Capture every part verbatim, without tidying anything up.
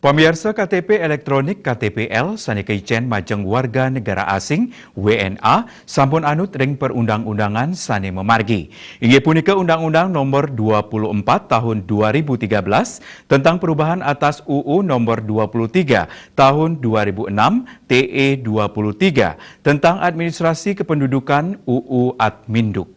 Pamiarsa, K T P elektronik, K T P L, sané kaicén majeng warga negara asing, W N A, sampun anut ring perundang-undangan sané mamargi. Inggih punika Undang-Undang Nomor dua puluh empat Tahun dua ribu tiga belas tentang perubahan atas U U Nomor dua puluh tiga Tahun dua ribu enam, T E dua puluh tiga, tentang administrasi kependudukan, U U Adminduk.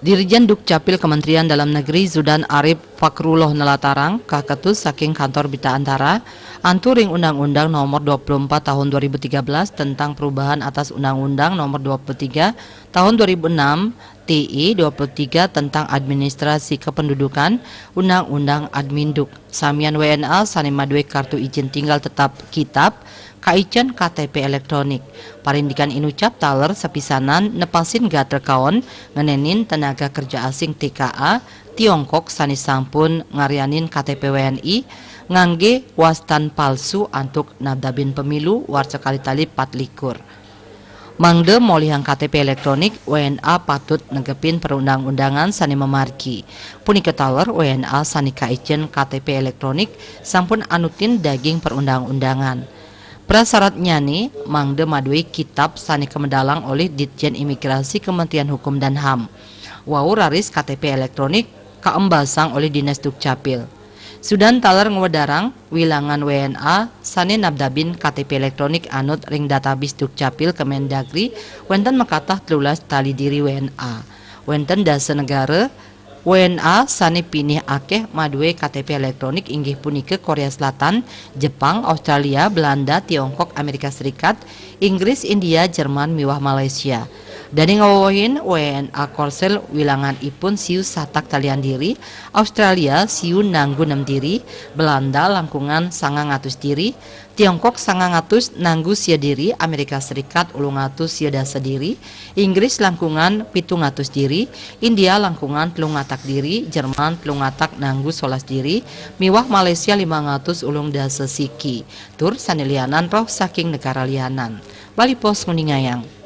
Dirjen Dukcapil Kementerian Dalam Negeri Zudan Arif Fakrullah nelatarang, kaketus saking Kantor Berita Antara, antu ring Undang-Undang Nomor dua puluh empat Tahun dua ribu tiga belas tentang perubahan atas Undang-Undang Nomor dua puluh tiga Tahun dua ribu enam, T E dua puluh tiga tentang administrasi kependudukan, Undang-Undang Adminduk. Samian W N A sané madué kartu izin tinggal tetap, kitab, kaicén K T P elektronik. Parindikan inucap taler sapisanan nepasin gatra kaon ngenénin tenaga kerja asing, T K A, Tiongkok sané sampun ngaryanin K T P W N I nganggé wastan palsu antuk nabdabin pemilu warsa kalih tali patlikur. Mangda molihang K T P elektronik, W N A patut negepin perundang-undangan sané mamargi. Punika taler W N A sané kaicén K T P elektronik sampun anutin daging perundang-undangan. Prasaratnyané mangda madué kitab sané kamedalang olih Ditjen Imigrasi Kementerian Hukum dan HAM. Wau raris K T P elektronik kaembasang olih Dinas Dukcapil. Sudan taler ngwedarang wilangan W N A sané nabdabin K T P elektronik anut ring database Dukcapil Kemendagri, wénten makatah telulas tali diri W N A. Wénten dasa negara W N A sané pinih akéh madué K T P elektronik, inggih punika Korea Selatan, Jepang, Australia, Belanda, Tiongkok, Amerika Serikat, Inggris, India, Jerman, miwah Malaysia. Dané ngawewehin, W N A Korsel wilanganipun siu satak talian diri, Australia siu nanggu nem diri, Belanda langkungan sangang atus diri, Tiongkok sangang atus nanggu sia diri, Amerika Serikat ulung atus sia dasa diri, Inggris langkungan pitung atus diri, India langkungan telung atak diri, Jerman telung atak nanggu solas diri, miwah Malaysia limang atus ulung dasa siki. Tur sané lianan rauh saking negara lianan. Bali Post nguningayang.